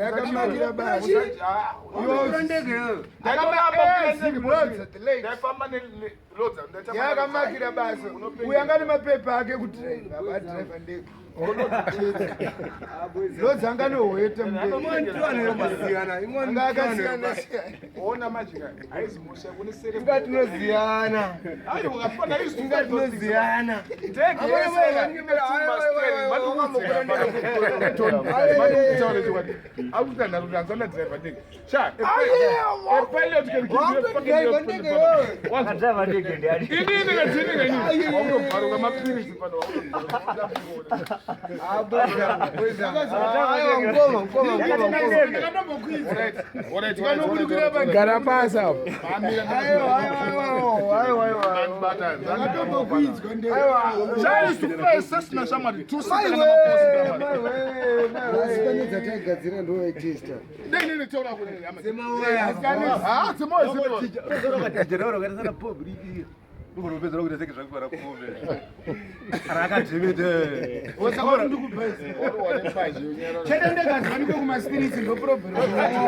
Yakamakira basa. Yakamakira basa. Uyu anga nemapepa ake kudhiraivha, adhiraivha ndege. Lodzi anga nohweta anga akasiyana siyana. Ona manje ka haizi mhosva kune sere. Inga tinoziyana. Inga tinoziyana. Ndege yese Akadriver ndege ndiani? Gara pasi apo. Akatombokwinzwa ndege. Asi pane dzataigadzira ndo vaitesta. Chete ndegadzwanikwe kumaspirits ndo problem.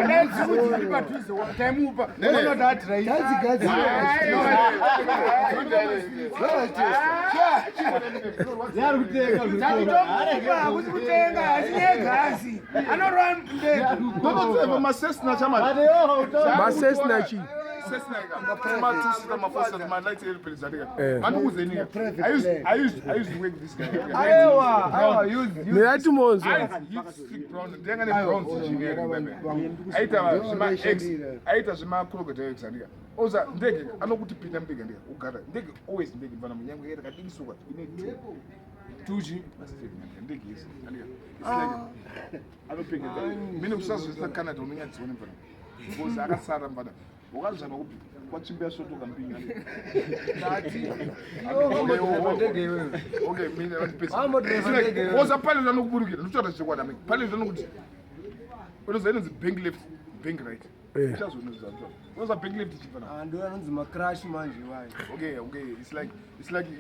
Dai dzikuti dziri padhuze taimupa. Unoti adhiraivha. Tadzigadzira. Tatomupa hakusi kutenga asi nyegasi. Anorwa ndege. Masesna chii? Mirai timonzwa. Aita zvemacrocodiles andika oza ndege anokuti pinda mudege ndika ugara ndege always ndege mfana munyange yera kadikisuka ine two tuchi ndege yese andika it's like anopengedza mine kusazvisa Canada unonyadziona mfana because akasara mfana wakazvarwa kupi kwachimbea svoto kambinya okay mine oza pilot anokuburukira ndikutaura zvechokwadi amai pilot anokuti unoziva inonzi bank left bank right unoziva bank left ichibva Ndo anonzi macrash manje wayo. Okay, it's like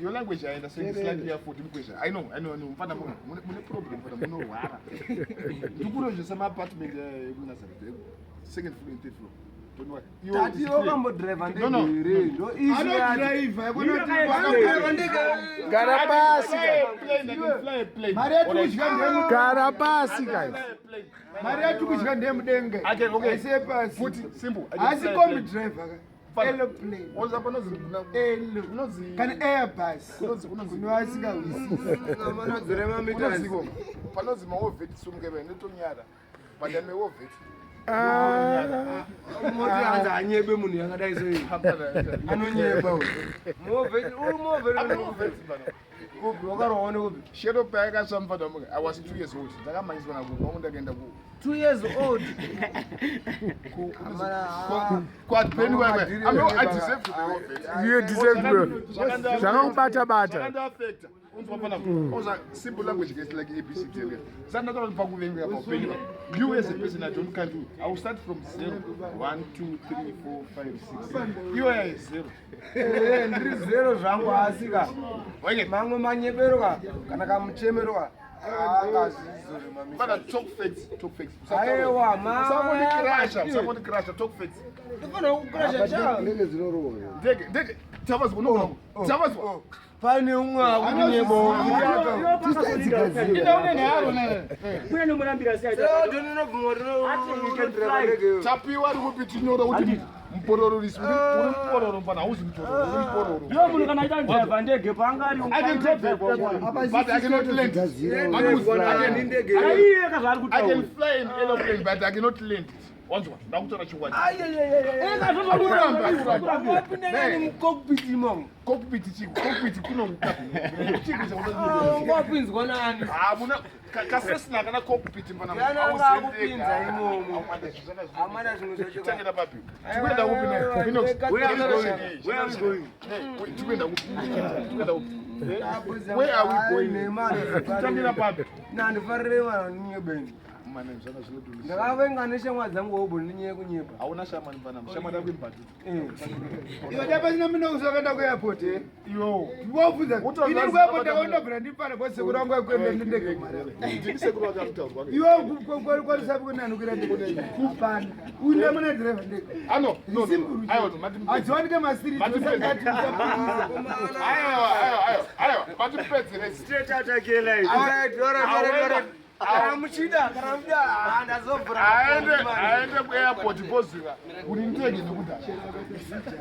your language, I understand. It's like you are 14 question. I know, I know, I know. Mfana mune problem, mfana munorwara. Ndikurozvesa maapartment ekuNazareth, second floor and third floor. Don't worry. Tati wakambodhiraivha No, no. ndege here? Ndo issue yacho. Anodhiraivha. Anodhiraivha ndege. Gara pasi guys. Mari yatikudya ndeye Gara pasi guys. mari yatikudya ndeyemudenga. Okay. Haisi yepasi. Futi simple. I can Asi fly a kombi plane. driver ka. Fana. Aeroplane. Oza panozi Elo. Unozi Kana Airbus. Unozi Kune vasingawisisi. Vanodzora mameters. unozi panozi maovheti sumuke ndotonyara. But I'm a war vet. Moti hanzi anyebe munhu yakadai so iyi. Anonyeba uyu. Movheti, uri movheti. Kupi wakarohwa nekupi? Shero payakasva mufana wangu, I was 2 years old. Ndakamhanyiswa nagogo wangu ndakaenda ku 2 years old. kuadbeni. I deserve to be war vet. You deserve to be. Zvakakubata bata. Zvakandiafecta. Unzwa pana oza simple language gets like A B C D F. Saka ndataura kuti pakuvenga paupenyu. You as a person, I don't count you. I will start from 0 1 2 3 4 5 6. You are 0. Eh, ndiri zero zvangu asi ka. Wenge. Mamwe manyebero ka kana kamuchemero ka. Akazvizore Pana talk facts, talk facts. Aiwa, ma- Usangondicrasha, usangondicrasha, talk facts. Ndofana kukurasha cha. Ndege dzinorohwa. Ndege, ndege, tavazwa unoona. Tavazwa. Pane umwe akunyebo. Kune nomurambira sei? Tapiwa ari kupi tinyora kuti mupororo risi uri mupororo mfana hauzi mutororo uri mupororo. Ndiwo munhu kana aita driver ndege paanga ari I can drive the but I cannot land. Ana iye kazvaari I can kutaura. fly an aeroplane, but I cannot land it. Wanzwa, ndakutaura chokwadi. Wapinda nani mucockpit imomo? Cockpit chiko, cockpit kuno chiko Wapinzwa nani? Hamuna kasesina kana cockpit mfana. Yana anga akupinza imomo. Amana zvimwe zvacho. Tangira papi. Tikuenda kupi ne? Minox. Where are we going? Where are we going? Tikuenda kupi? Tikuenda kupi? Where are we going? Tangira papi. Nandifarire vanhu nyebeni. Mane zvana zvinodhumisa. Ndakavenga neshamwari dzangu hobo nenyaya yekunyepa. Hauna shamani mfana, shamani yako imbatutu. Iwe dai pasina Minox wakaenda kuairport eh? Iwewo. Wobvunza Utoziva ini zita kuairport bata- ndakaondobvira ndipana because sekuru vangu vaikuenda nendege kumara. Ndini sekuru wake akutaurwa. Iwe kwarisapi kunanukira ndege hapana. Uyu muna driver ndege. Ano, no, no. Simple. Aiwa, mati Hadziwanike masiri. Mati- Aiwa, aiwa, aiwa, aiwa, matipedzere. Straight out akela. Alright, alright, alright, alright. Kana muchida, kana muchida, ah, ndazobvura. Aende kuairport poziva uri ndege nekuda.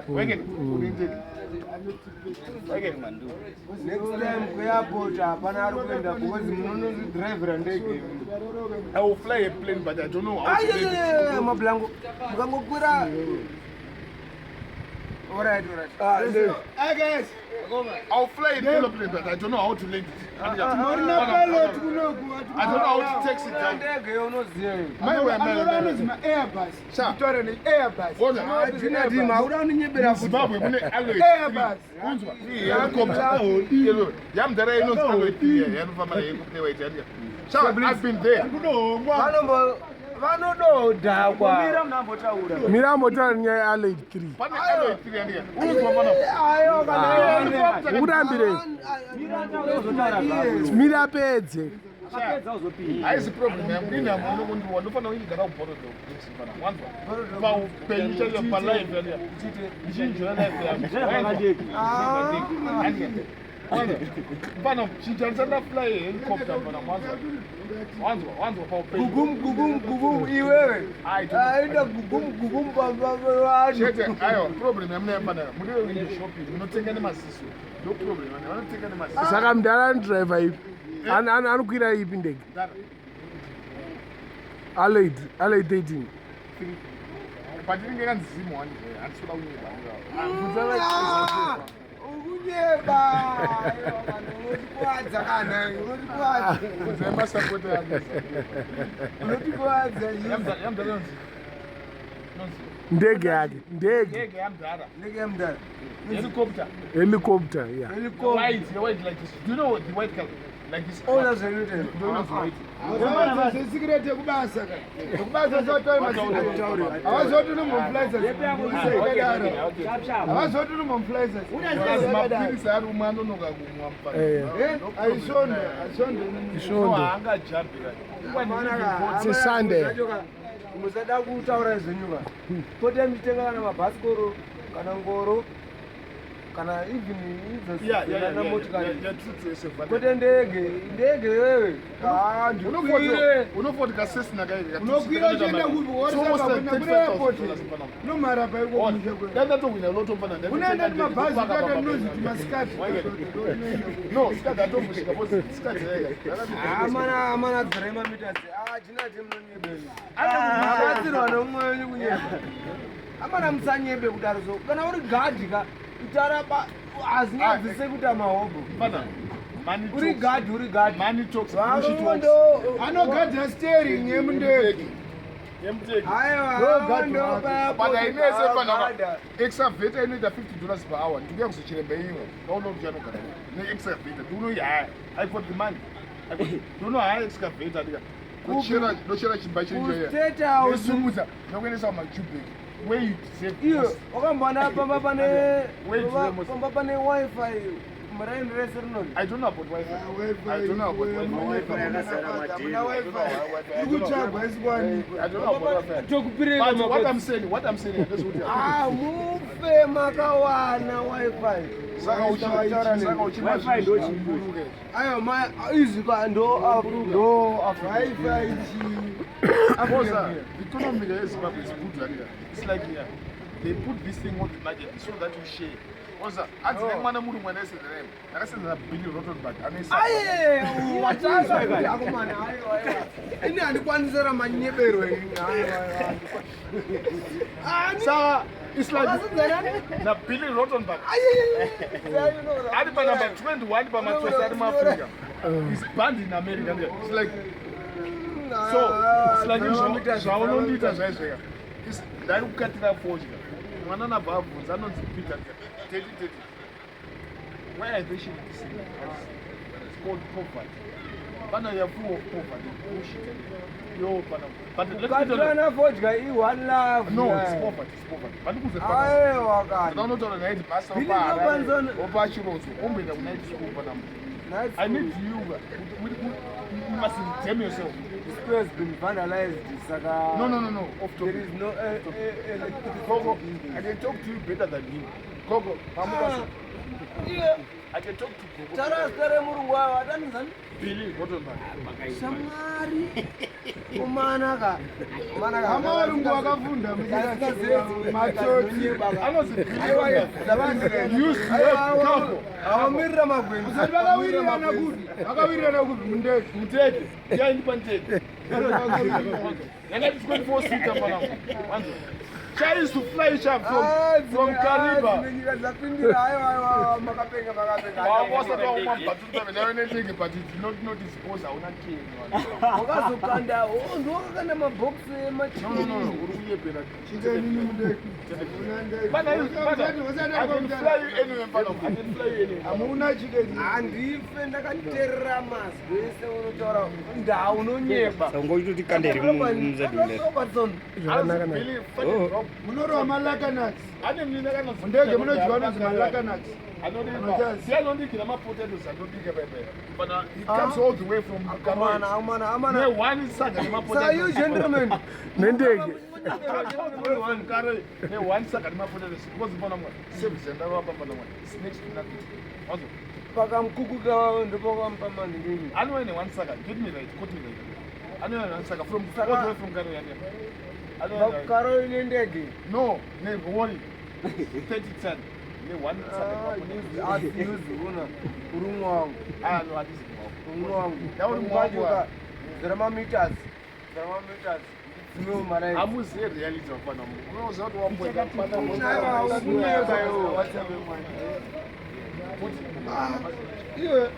Wegeni, uri ndege. Wegeni. Next time kuairport hapana ari kuenda because munonozvidhiraivhira ndege. I will fly a plane but I don't know how to land it. Aiye, mablango. Mukangokwira. Alright, alright. Ah guys, I will fly an aeroplane but I don't know how to land it. morina pilot kunoku. I don't know how to taxi Kwira down. ndege unoziva iwe. Mai we Anova mai. anozi ma-airbus. Sha. Kutaura ne-airbus. Ona. Ah, Tinadima, hauda kundinyebera futi. Zimbabwe mune alloy. Airbus. Unzwa. Helicopter. Yamdara inonzi alloy 3 yanofamba nayo kuplay white yandika. Sha, I've been there. Vanombo vanododhakwa. Mira munambotaura. Mira ambotaura nenyaya yealloid 3. Pane alloy 3 yandika. Unzwa mana. Aiwa kana Ukurambirei? Uzotaura zvako. Mira apedze. Apedza uzopinda. Haisi problem yangu ini hangu unokundiwa ndofanira kuigara kubhorodo wanzwa paupenyu chaiyo palife yandika ndichinjora life yangu Driver ndege. Pano chichanisa ndafly helicopter pana wanzwa wanzwa wanzwa paupenyu Gugum gugum gugum iwewe. Ai, don't- Aenda gugum gugum pa chete aiwa problem yamunayo panaka muri kuenda shopping munotenga nemasiso ndo problem vanhu vanotenga nemasiso Saka mudhara anodhiraivha ipi? Anokwira ipi ndege? Mudhara, Alloid, alloid 13. but inenge yakanzi zimu wani handisi kuda kunyeba Ukunyeba. Unotikuwadza kana unotikuwadza. bvunzai masapota yangu Unotikuwadza. yamudhara inonzi inonzi Ndege yake, ndege, ndege yamudhara Ndege mudhara. helicopter helicopter, yeah. Helicopter. white the white like this do you know the white color like this Ona zvinoita. do you know the white Zvesikireti yekubasa ka. Yekubasa sotaura masikireti. Havazoti unomboflysa. Sharp sharp. Havazoti unomboflysa. mapirisi ari umwe anonoka kumwa Eh. Aishondo, aishondo. Ishondo. haangajambira It's a Sunday. Musada kutaura zvenyuka. Potai muchitenga kana mabhasikoro kana ngoro kana even idzo kana motikari. Kwete ndege, ndege wewe. Ah, ndikwire. unofoti kasesina Unokwira uchienda kupi? Worisaka kuenda kune airport. Nomhara paiko kumusha kwedu. dandatohwina lotomfana Unoenda tumabhazi kaka ndinozi tumasikati. no sikati atombosvika sikati Amana amana dzirema meters. Ah, tinati munonyebe. Akabatsirwa nomumwe wenyu kunyeba. Amana musanyebe kudaro so. Kana uri gadhi ka itara ba hazinyadzise kuita mahobho. Uri gadhi, uri gadhi. money talks Vamwe ndo Anogadha steering yemundege. yemuteki Aiwa, ndo but hainese panapa pa excavator inoita $50 per hour ndikuya kuzochiremba iwe kaona kuti anogara neexcavator ndikunoihaya i got the money ndinohaya excavator ndika ndochera chimba State House. chinjoyasumudza ndokuendesa kumajubek where you deserve Iyo most. wakambona pamba pane Wait, Remos. pamba pane wifi muraini rese rinori. I don't know about Wi-Fi. I don't know about Wi-Fi. Hamuna wifi. Ikutsvagwa isikuwanikwa. I don't know about Wi-Fi. Tokupirira But what I'm saying is kuti Ah, mufe makawana wifi. saka uchi saka Wi-Fi ndo chii? Aiwa ma izvi ka ndo ndo Wifi chii. Because the economy of Zimbabwe is good, right? It's like yeah, they put this thing on the market so that you share. Oza, adzi mwana muri mwana ese name. Ndakasenza Billy Rottenberg anoisa. Aye, watanga kuti akomana aiwa aiwa. Ini handikwanisi ramanyebero ini. Aiwa aiwa. Saka it's like Wakasenza na Billy Rottenberg. Aye. Ari pa number 21 pamatsotsi ari muAfrica. He's banned in America. It's like so it's like zvaunondiita zvaizveka. Ndari kukatira fodya. Mwana nabva abvunza anonzi Peter. Teti teti. Why are they shooting this thing? It's called poverty. Pana ya full of poverty, bullshit. Yo, pana. But let me tell you. Ukatorana fodya i-one love. No, yeah. it's poverty, it's poverty. But kuze pana. Aiwa kani. Ndinotaura naye kuti basa Billy opa Harare, Robinson. opa Chirodzo, omboenda kunight school pana. Night I need school. you. You must redeem yourself. The school has been vandalized, saka. No. Off There topic. is no electricity. Gogo, in I there. can talk to you better than him. Gogo, Ah, iye, I can talk to Gogo. taura zita remurungu wayo adanizani Billy, what on that? shamwari umanaka Hama varungu vakafunda matsotsi. Anonzi Billy Robinson. Used to have couple. awamirira magwenzi Usati vakawirirana kupi? Vakawirirana kupi mundege? Mutete, yaindipa mutete. Yakati 24 seater panapa. Wanzo. Chai used to fly sharp from Kariba. nyika dzapindira aiwa aiwa makapenga makapenga Wasati waumwa bhatuta vena ndege but you did not notice because hauna cheni. wakazokanda oh, ndiwakakanda mabhokisi No, no, no, uri kunyepera. Chikenini mundege? Hamuna ndege. Bana, bana, I can fly you anywhere, bana. I can fly you anywhere. Hamuna chikeni. handife ndakaterera mazwi ese unotaura ndau unonyeba Sangoitoti kande iri muzadhulera. Robertson Zvakanaka naka. Billy, fucking drop. Munorova malakanats. Ane mnina kana Mundege munodyiwa anonzi malakanats. Anodipa. Si anodikira mapotatoes anodika pepe. But he comes all the way from amana Karoi. amana Ne amana one saga sa you nemapotatoes. gentlemen Nendege. Kare ne one saga nemapotatoes. Because pana mwa service yandavapa pana mwa. It's next to nothing. Wazo. pakamukuku kavo ndopakampa manhingi Anouya ne one saga. Get me right. Quote me right. Anouya ne one saga from all the way from Karoi. Anouya ne- karo ine ndege No, ne rori. 30 ton. Ne one saga nemapotatoes. asi una uri mwangu Ah no, handisi mwako. uri mwangu Da uri mwangu, ah. zera mameters zera mameters dzimwewo maraiti Hamuziye reality wafana mu. Unoziva kuti wamboenda pana Iwe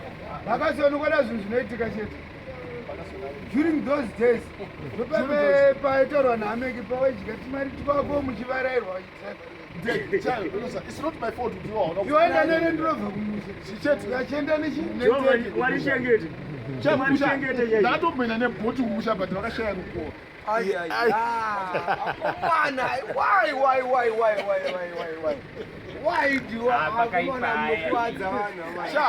vakazonokwada zvinhu zvinoitika chete. During those days, ndopape paitaurwa naameki pawaidya timari twako muchivarairwa vachidrive. It's not my fault kuti iwe hauna Iwe enda nene ndinobva kumusha. Chete. Ukachienda nechi? Warichengete. Warichengete chaicho. Ndatomboenda nebhoti kumusha but vakashaya rukowa. akomana why why why why why why why why why do you akomana munokuwadza vanhu amai Sha,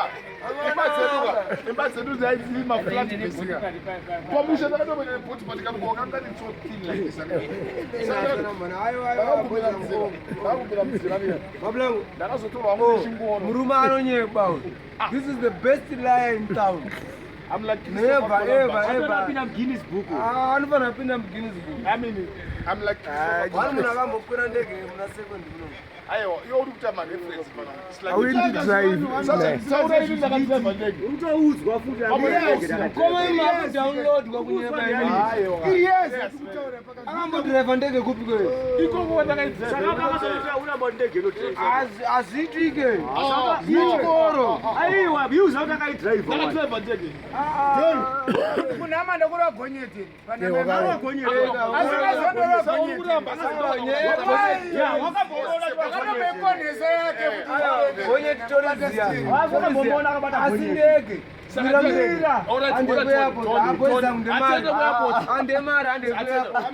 imba dzedu ka, imba dzedu dzaidziri maflat basic. Pamusha ndakatomboenda nebhoti but karukowa kanga kari so thin like this. Ndakakupira mudzira. Ndakakupira mudzira mina. Mablangu, Ndakazotorwa hangu nechingoro. murume anonyeba uyu. This is the best liar in town. I'm like Never, Christopher ever, Columbus. ever. Atorapinda muGuinness Book. Ah, anofanira kupinda muGuinness Book. I mean, I'm like Christopher Wani Columbus. munhu akambokwira ndege muna second muno. Aiwa, iwe uri kuita mareference pana. It's like Awindi drive. Sasa taura ini ndakadriva ndege. Utoudzwa futi Koma imi akudownloadwa kunyeba imi. Aiwa. Yes, tikutaura pakati. Akambodhiraivha ndege kupi kwe? Ikoko wandakaidriva. Saka pakazoti uramba ndege inodrive. Hazviitike. Chikoro. Aiwa, biuza kuti akaidrive. Ndakadriva ndege. Munhu amanda kurova gonyeti. Akatomekonesa yake kuti Gonye titoriziya. Wakambomuona akabata Asi gonyeti. ndege. Saka Mira mira. All right, Ande all right, kuairport. Tony, Aboys Tony. angu ndemari. Atende kuairport. Ande mari ande kuairport.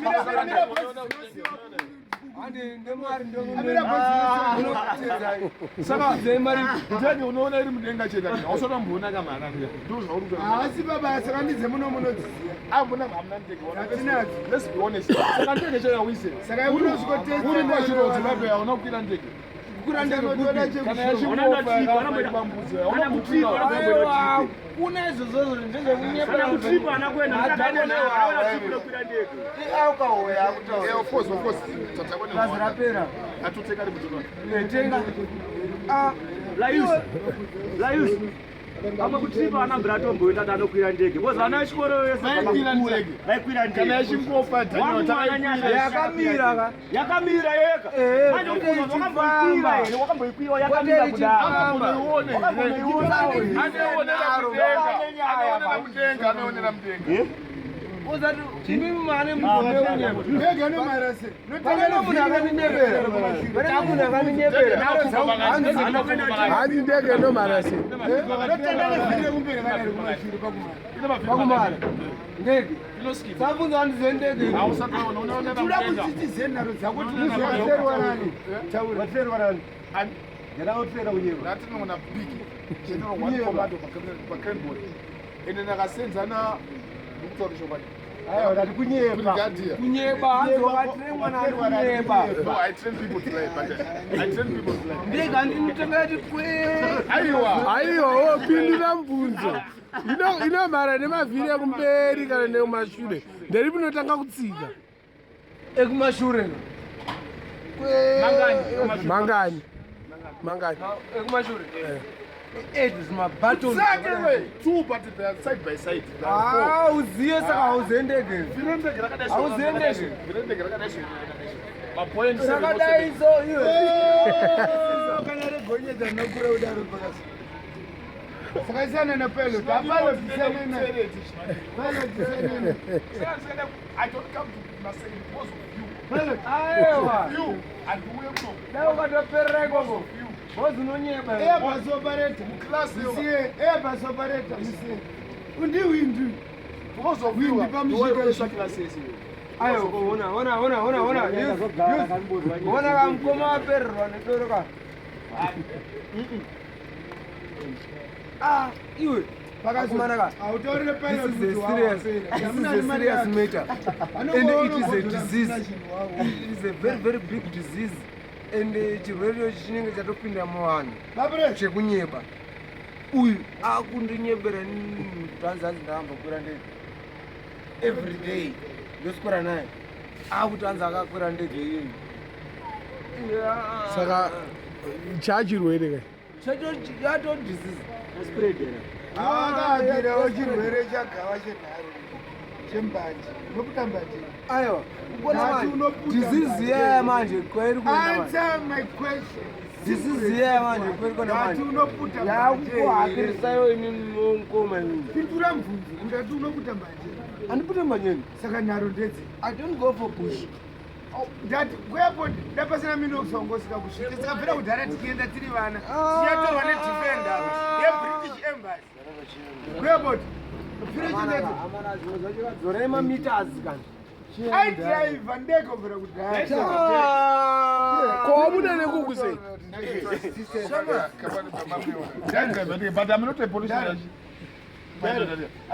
Ande ndemari Amira ndokunokudzai. Saka mari. ndege unoona iri mudenga chete. Hausati wamboona kamhana. Ndozvauri kutaura. haasi baba saka ndidze muno munodziziya. Hamuna hamuna ndege. Hatinadzo. Let's be honest. Saka ndege chaya wise. Saka unosvikotesta Uri pachirodzo babe hauna kukwira ndege. Kukura ndege kupi? Kana yachingofa yakabambudzi. Hauna kukwira. Aiwa, kuna izvozvozvo ndezvekunyepera. Kana kutrip ana kuenda akaona trip inokwira ndege. Aukahoya akutaura. Eh, of course, of course. Tatakwa Bazi rapera. Atoteka ri mutoto. Tenga. Ah, Laius. Laius. Amwe kutrip ana mbratomboenda kuti anokwira ndege. Because ana echikoro vese Vaikwira ndege. Vaikwira Kana ndege. yachingofa Daniel Wangu takaikwira. yakamira ka. Yakamira yega. Eh, Manje kwete ukunzwa wakamboikwira ichifamba. here, wakamboikwira yakamira Kwete kudaro. ichifamba. Anoonera mudenga. Anoonera mudenga. Anoonera mudenga. Uzati imimi mane munhu Ndege inomhara sei? Pane munhu akaninyebera. Pane munhu akaninyebera. Hanzi ndege inomhara sei? Inotanga nevhiri rekumberi kana rekumashure pakumhara. Pakumhara. Ndege. Sabvunza handizive ndege. Toda kuti tizive nharo dzako Waterwa nani? Waterwa nani? Ndakautera kunyeba. Ndatinona big general one commando paCranborne ende ndakasenzana nokutaura chokwadi. Aiwa, ndati kunyeba. Brigadier. Kunyeba hanzi wakatrainwa nani kunyeba. No, I train people to lie, but I train people to lie. Ndege handinotenga yati kwe. Aiwa. Aiwa, wopindura mubvunzo. Inomhara nemavhiri ekumberi kana nekumashure, nderipi inotanga kutsika? Ekumashure. Mangani? Mangani? Ekumashure. Eight zvimabatons. Two, but they are side by side. There are four. Ah, uziye saka hauziye ndege. Vhiri rendege rakadai so, Hauziye ndege. vhiri rendege rakadai so, rakadai so. Mapoint seven, Rakadai so iwe. Kana regonyedza rinokura kudaro pakasi. Saka isiyana napilot. Apilot isiyana na pilot isiyana na I don't come to Marseille because of you. pilot. Aiwa. You and uye kuno. Dai ukatoperera ikoko. Bozi unonyeba. Airbus operator. Class yo. Musiye Airbus operator musiye. Undiwindi. Because of you. Windi pamushika. Ndiwe class yese. Aiwa, ona ona ona ona ona. Ona kamukoma wapererwa nedoro ka. Ah, iwe. Akomana ka. Hautaurire pilot This is kuti a serious, wawapera. this is a serious matter. And it is a disease. It is a very, very big disease. And chirwere ichi chinenge chatopinda muvanhu Babure. chekunyeba. Uyu akundinyebera ndanzi hanzi ndakambokwira ndege. Every day ndoswera naye. Akuti hanzi akakwira ndege iyoyi. Saka chachirwere kai? Chato disease. Akaakirawo chirwere chagava chenharo chembanje. Unoputa mbanje. Aiwa, ukona Ndati manje. unoputa Disease mbanje. yaya manje kwairi kuenda manje. Answer my question. Disease yaya manje kwairi kuenda Ndati manje. unoputa mbanje. Yakuhakirisayo ini mukoma ini. Pindura mubvunzo. Ndati unoputa mbanje. Handipute mbanje. Saka nharo ndedze. I don't go for bush. Ndati kuairport ndapasina minokusangosika kusvika tikabvira kudhara tichienda tiri vana tichatorwa nedefender yeBritish Embassy kuairport. Pfire chindati Amana zviro zvacho kadzorai mameters kana. Aidhiraivha ndege kubvira kudhara. Ko wabuda nekuku sei? But I'm not a policeman. I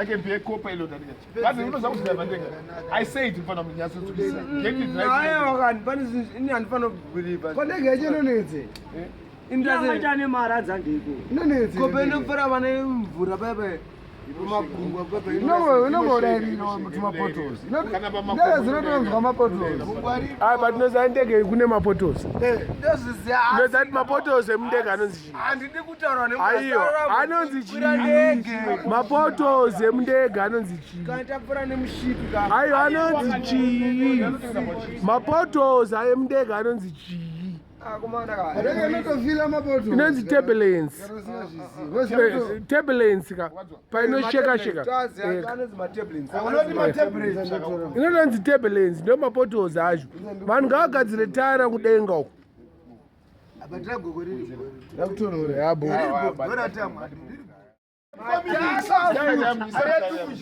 can be a co-pilot. But you know something I say it in front of me. Get it right. Aiwa kani pane zvinhu ini handifana kubhilivha. Ko ndege yacho inonetse. Akaita nemari adzandiko. Inonetse. Kope inopfura vane mvura paya paya. Pamagungwa paya paya. Inongodairira tumapotos. Ndege dzinotonzwa mapotos. Ai, but tinoziva ndege kune mapotos. Ndozviziva. Tinoziva kuti mapotos emundege anonzi chii? Handidi kutaura Aiwa, anonzi chii? ndege. Mapotos emundege anonzi chii? Kana tapfura nemushipi ka. Aiwa, anonzi chii? Mapotos emundege anonzi chii? Akomana ka. Ndege inotofila mapotos. Inonzi turbulence. Kana usingazvizivi. Turbulence ka painosheka sheka. Anonzi matablets. Unoti matebret. Inotonzi turbulence, ndo mapotos acho. Vanhu ngavagadzire tara kudenga uko. Abatira gogo riri. Rakutonhora. Yabo. Goratamwa.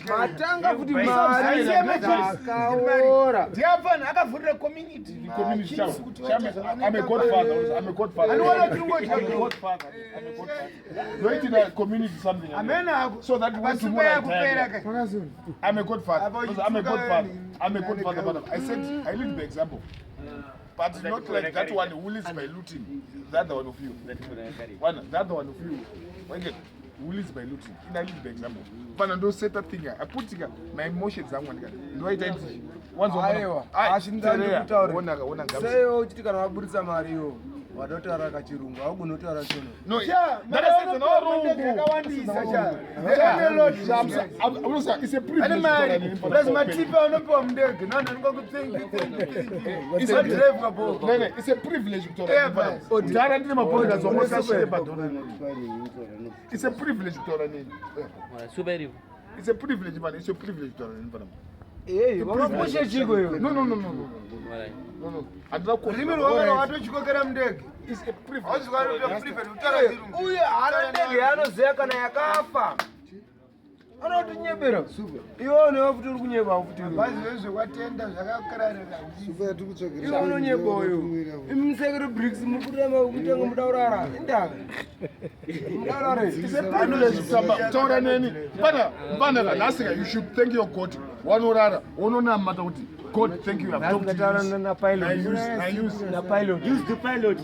Matanga futi mari dzakaora. Ndiafana akavhurira community. The community town. I'm a godfather. I'm a godfather. Anoona chirungo I'm a godfather. I'm a godfather. Ndoitira community something. Amena ako. So that when Pasupa tomorrow I yakupera die, ka. I'm a godfather. About Because I'm a you godfather. took I'm a godfather. But I said I lead by example. But not like that one who leads by looting. The other one of you. One, the other one of you. Okay. Who leads by looting? In I lead by example. But I don't set that thing. I put it, my emotions zangu andika. Ndoita iti. Aiwa, hazvindandi kutaura. Ona ona ngapi. Sei uchiti kana waburitsa mari iyo watotaura kachirungu haugoni kutaura shona. No, Sha, ndakasenza mandege nawarungu. akawandisa sha. Chane Unosa it's a privilege. Ane mari. Plus matipa anopiwa mundege. Nani anonga It's a drive kapo. No, no, it's a privilege kutaura. Kudhara ndine mapodcast wamosashire padhora. It's a privilege kutaura neni. Super iripo. It's a privilege man, it's a privilege kutaura neni panapa. Hey, wakakosha chiko iwe. No, no, no, no, no. No, no. Handina ku Rurimi rwako rwakatochikokera mundege. Is a privilege. Hauzwa kuti privilege kutaura chirungu. Uye haana ndege yaanoziva kana yakafa. Anotinyebera. Iwe unewe futi uri kunyeba futi. iwe. Bhazi vezvekwatenda zvakakararira. Iwe unonyeba uyu. Imi musekere bricks muri kurema kutenga mudaurara. Indava. Mudaurara. It's a privilege kutamba kutaura neni. Pana pana nhasi ka you should thank your God. Wanorara, unonamata kuti God thank you. I've talked to you. Na pilot. I use I use Na pilot. Use the pilot.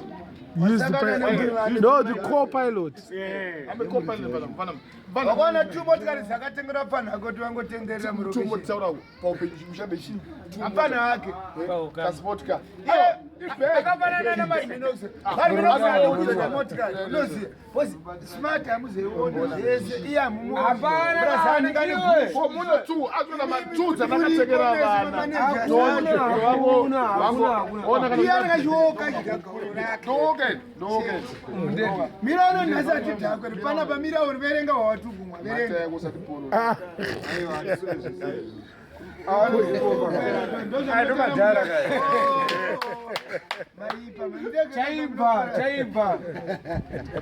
Use the pilot. No, the co-pilot. I'm a co-pilot pana pana. Pana Wakaona tu motikari dzakatengerwa panhu ako kuti vangotenderera tumbo murokesheni. taura paupenyu mushambe chii? Hapana hake. Transport car. Akafanana naMarvinox. Marvinox anokuudza motikari. Unoziva. Because smart hamuzoiona zvese iye hamumuoni. Hapana, Brazani kane iwe. Formula 2 atona ma 2 dzavakatekera vana. Hakuna, hakuna, hakuna, hakuna. Iye anenge chigagoro rake. Doke, doke. Mira uno nhasi atidhakwe panapa mira uri verenga wawatugumwa verenga. Mateko usatiporo. Ndomadhara Maipa Chaibva, chaibva.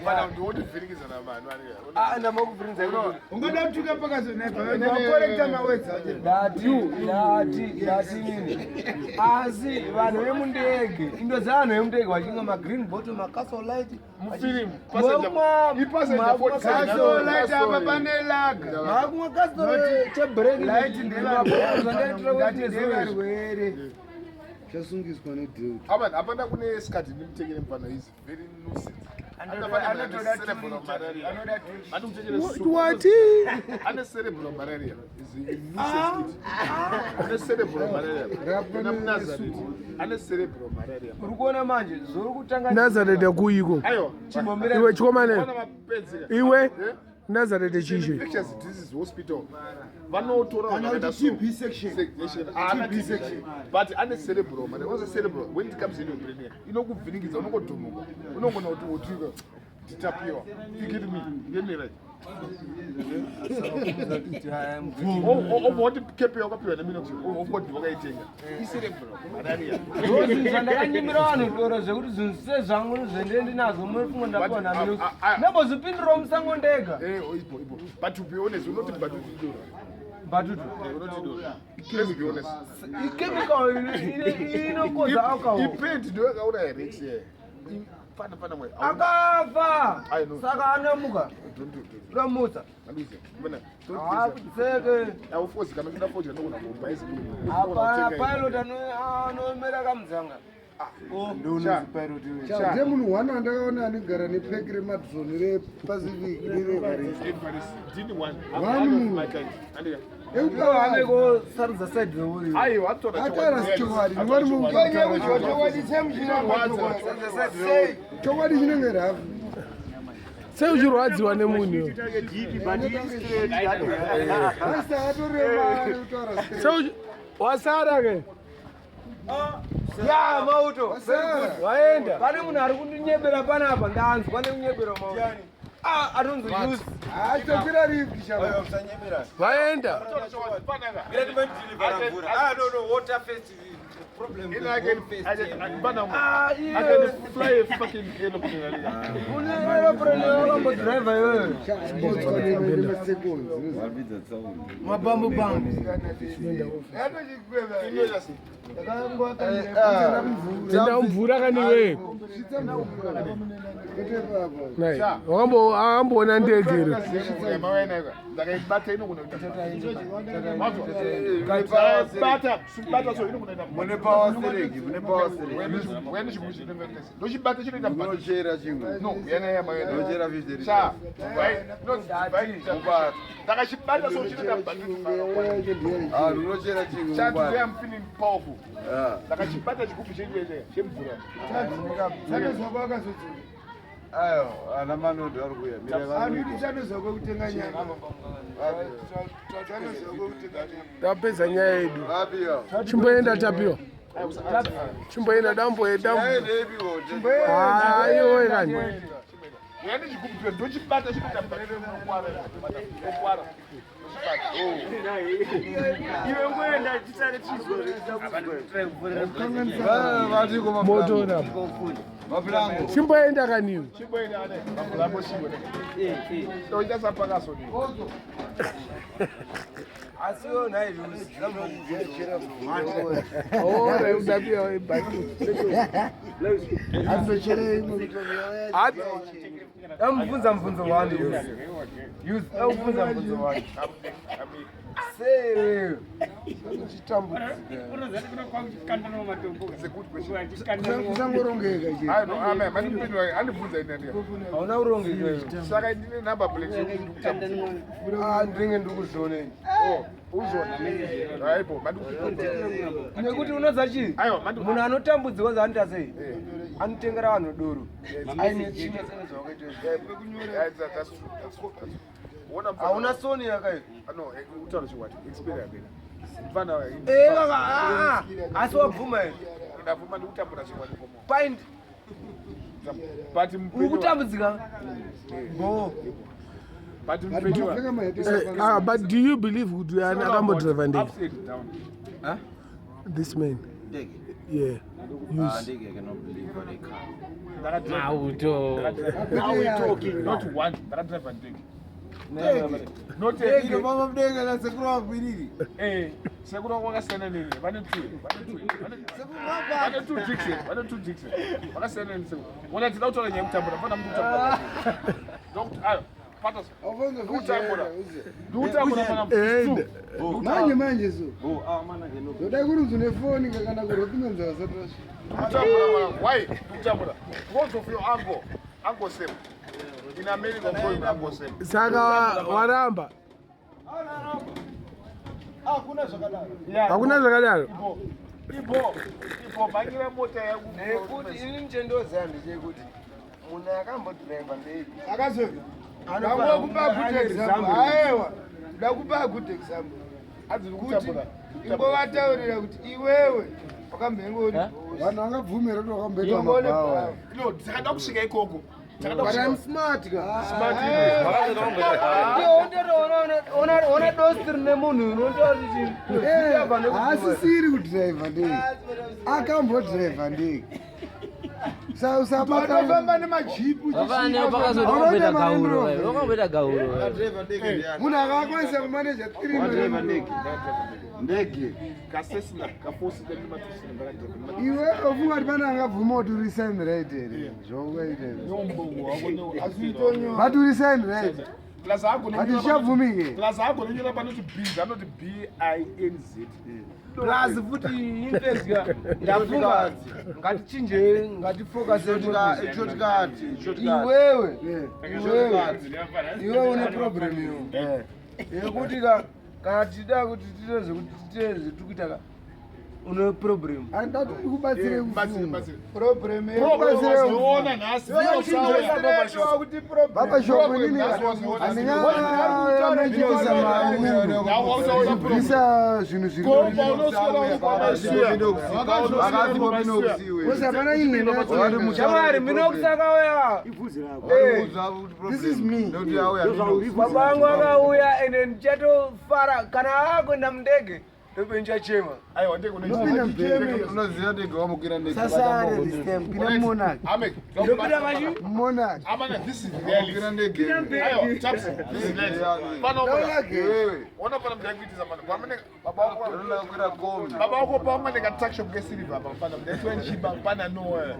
Pana ndiotivhirikidzana vanhu ari. Ah, ndamakuvhirinza ino. Ungada kutuka pakazonaipa wakorekta mawedzi acho. Ndati, ndati, ndati nini. Asi vanhu vemundege, indo dzevanhu vemundege vachinga magreen bottle, macastle light. Mufirimu passenger. Mwa- Ipassenger mwa- 47. Kaso light apa pane laga. Makumwa castle chebreki. Light ndezvandaitira ndevarwere. Chasungiswa nedhilt. Apa hapana kune skati ndimutekere mfana is very nuisance. Anotoda tuita. Anoda tuita. Ati kutekere soup. Wati? Ane cerebral malaria. Is a nuisance kid. Ane cerebral malaria. Ena Munazareth. Ane cerebral malaria. Uri kuona manje zvori kutanga Nazareth yakuyiko. Aiwa. chimbomira Iwe chikomane. Ona mapenzi. Iwe Eh? Nazareth chichi. Infectious disease hospital. Vanotora Kana vakaita kuti so. TB section. Section. Haana TB section. But ane cerebral malaria. What's a cerebral? When it comes in your brain, inokuvhiringidza unongodhomoka. Unogona kuti wotika nditapiwa. You get me? You get me right? Obva wati kepe wakapiwa neminox ofcoti wakaitenga. Icerebral malaria. Zvinhu zvandakanyimira vanhu doro zvekuti zvinhu sezvangu zvendee ndinazvo munofunga ndapiwa But, naminox ah, ah, ndambozvipindirawo musango ndega Eh, oh, ibo, ibo. But to be honest, unoti batutu idoro. bhatutu Eh, unoti idoro. Let's be honest. ichemical inokoza alcohol Ipaint ndiyo yakauraya Rex here. Fana fana mwe. akafa I know. saka anomuka Don't do it. unomutsa Anduze. Bana. Don't akutseke Awufozi kana uchida fodya ndogona kubuy ice hapana pilot anomera kamudzanga Ndiye munhu one andakaona anogara nepeki remadroni rePacific nereEverest. Dini one. One munhu. My kind. Andika. ameko sarudza side reuri Aiwa atora Ataura chokwadi, mwari mungu. Kwenye kudya chokwadi semuchiramba. Sei? Chokwadi chinenge rafu. Sei uchirwadziwa nemunhu iwe? Deep, but it's straight. Rasta atorema kutaura straight. Sei wasara ke? ya mauto Wasara. waenda pane munhu ari kundinyebera panapa ndanzwa nekunyebera mauto Ah, atonzi use Ah, chitokwira lift shava. Vaenda. Ah, I iye can fly a fucking aeroplane. une aeroplane wakambodhiraivha iwewe Chabotswa nemasekonzi. mabambo bambo Tenda mvura kani iwe. Svitsa mvura. Kwete papa. Nai. Wakambo akamboona ndege ere. Ndakaibata inogona kuita bata so inogona kuita mune power stereki mune power stereki ndochibata chinoita munochera chimwe no yana munochera fifty sha ndakachibata so chinoita ah munochera chimwe sha today mubata I'm feeling powerful ah ndakachibata chigubhu chemvura Chanozwako akazodzoka. ayo ana manodo ari kuuya mira Anoti chanozwako kutenga nyama. Chanozwako kutenga nyama. Tapedza nyaya yedu. vapiwa Chimboenda tapiwa. Chimboenda damboenda. aendepiwo Aiwe kani. yani chigubhu ndochibata chinoita Iwe ngoenda tisare tizwa. Vatiko Moto napa. Chimboenda kaniwe. Chimboenda ane. Lambo shimbo. Toita sapakaso ni. Asi iwe nhai Yusi. Ora udapiwa ibhaki. Amubvunza mubvunzo wani Yusi. Yusi, amubvunza mubvunzo wani. Sei wewe? Uchitambudzika. Usangorongeka chete. Ayo no ame mandipindura andibvunza ini andika. Hauna kurongeka iwe. Saka ndine number plate yokuti ndikutambudzika. Ah, ndinenge ndikuzvionei. Oh, uzona. Haibo, mandikupindura. Nekuti unoza chii? Aiwa, mandi Munhu anotambudzika zvaanoita sei? Anotengera vanhu doro. Aine tsvina dzene zvawakaita izvi. Yeah, that's true. That's true. That's true. Wona mfana- Hauna soni yakayo. Ah, no, utaura chikwati. Experience yapera. Mfana Eh, kaka, ah, ah, asi wabvuma here? ndabvuma ndikutambura chikwati komo. Paint, But uri mupenyu. kutambudzika? Go. But mupenyu. Pfeka maheti Ah, but do you believe kuti ani akambodriva ndege? Upside down. This man. Yeah. Use. Ndege, I cannot believe what they car. Mauto. Now we talking. Not one. Ndakadriva ndege. Not a Ino mama mudenge na sekuru vakwiriri. Eh, sekuru wako wakasiyana neni. Vane two. Vane two. Vane two Dixon. Vane two Dixon. Vakasiyana neni sekuru. Wona tida kutaura nyaya yekutambura. Mfana muri kutambura. Ndokuti ayo. Pata. Ndikutambura. Ndikutambura mfana. Eh, manje manje so Oh, ah, man, I cannot. zodai kurunzi nefoni kana kurotsinonzi vasati vasvika. Ndikutambura mwana. Why? Ndikutambura. Because of your uncle. Uncle Sam. In America, we call him Uncle Sam. Saka waramba. Hakuna zvakadaro. Hakuna zvakadaro. Ipo. Ipo. Ipo. Mhanyira mota yaku. Nekuti ini chendoziva ndechekuti munhu akambodhiraivha ndege. Akazoga. Ndakupa good example. Aiwa. Ndakupa good example. Hanzi Kuti ndikutambura. ingovataurira kuti iwewe wakamhenge uri boss. Vanhu vangabvumira kuti wakamboita Ingone mabhawa. No, takada kusvika ikoko. Takada But I'm kusvika. smart ka. Ona dosi rine munhu unotori chii? Eh, haasisiri kudhiraivha ndege. Akambodhiraivha ndege. Usabata Unofamba nemajipu Vakamboita gauro. Vakamboita gauro. Driver ndege ndiani? munhu akakwanisa kumaneja 3 Driver ndege. Ndege. Kasesina, kafosita nematusina ndakadriva. Iwe ufunga kuti pane angabvuma kuti uri sign right here zvaungaita izvi. Neumbowo wako ne But uri sign right. Plus haagone But kunyora zvichabvumike. Plus haagone kunyora panoti biz anoti B I N Z. Plus futi infezwa ndafunga ngatichinje ngatifokase Ichotikati. Ichotikati. iwewe Yeah. iwewe iwewe une problem iwe yekuti ka kana tichida kuti tiite zvekuti tiite zvetiri kuita ka une problem. Handati ndikubatsire kufunga. Problem. Wazoona nhasi. Kuti problem. Baba shoko inini handingaamechitisa maungu bvisa zvinhu zviri Kosi hapana imwe Shamwari Minox akauya. This is me. Baba vangu akauya ende ndichatofara kana akuenda mundege ndope ndichachema. Aiwa ndege Unopinda mubheke. Unoziva ndege wamukira ndege. Sasare this time. Pinda monarch. Ame. Ndopinda machi Monarch. Amana this is reality. Wamukira ndege. Aiwa, chaps. This is reality. Pano Ndaona Iwewe. Ona pana mdakuitisa mana. Kwamene baba wako Unokwira kombi. baba wako pamwe nekatakshop kesiliva apa pana mdaitwa nchiba pana nowhere.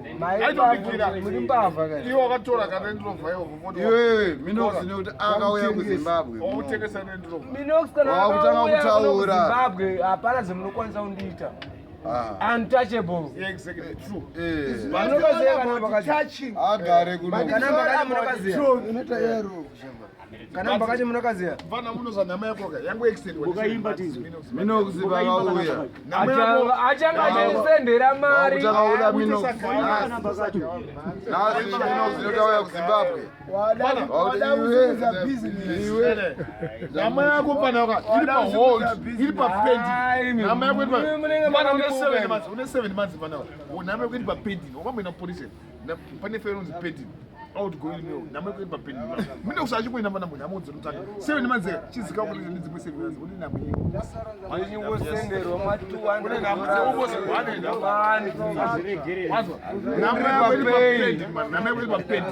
Aitobikira. muri mbavha ka. Iwe wakatora ka Land Rover iwo kufoti. Iwewe Minox nekuti akauya kuZimbabwe. Wakutengesa Land Rover. Minox kana Wakutanga akauya kuno kutaura. kuZimbabwe hapana zvemunokwanisa kundiita. Ah. Untouchable. Yeah, exactly. True. Eh. Munokaziya kana mbakazi. Agare kuno. Kana mbakazi munokaziya. Unoita yaro kushamba. Kana mbakazi munokaziya. Mfana munoza nhama yako ka. Yangu extend. Ukaimba tizwe. Minox vakauya. Nhama yako. Achanga achisendera mari. Wakutanga kuda Minox. Nhasi Minox inotauya kuZimbabwe. Wada kusimudza business. Iwe. Nhama yako mfana waka. Iri pa hold. Iri pa pending. Nhama yako iri pa. Munenge Mfana une makamuka 7 imi. months. Une 7 months mfana waka. Nhama yako iri pa pending. Wakamboenda police. Pane fare inonzi pending. Outgoing mail nhamo yekuenda papendi mine kusa achikuenda pana munhu nhamo dzinotanga seven manzeka chizika kuti ndidzimwe seven manzeka kuti nhamo yenyu Ndingosenderwa ma 200. Nhamo yako iri papendi man, nhamo yako iri papendi.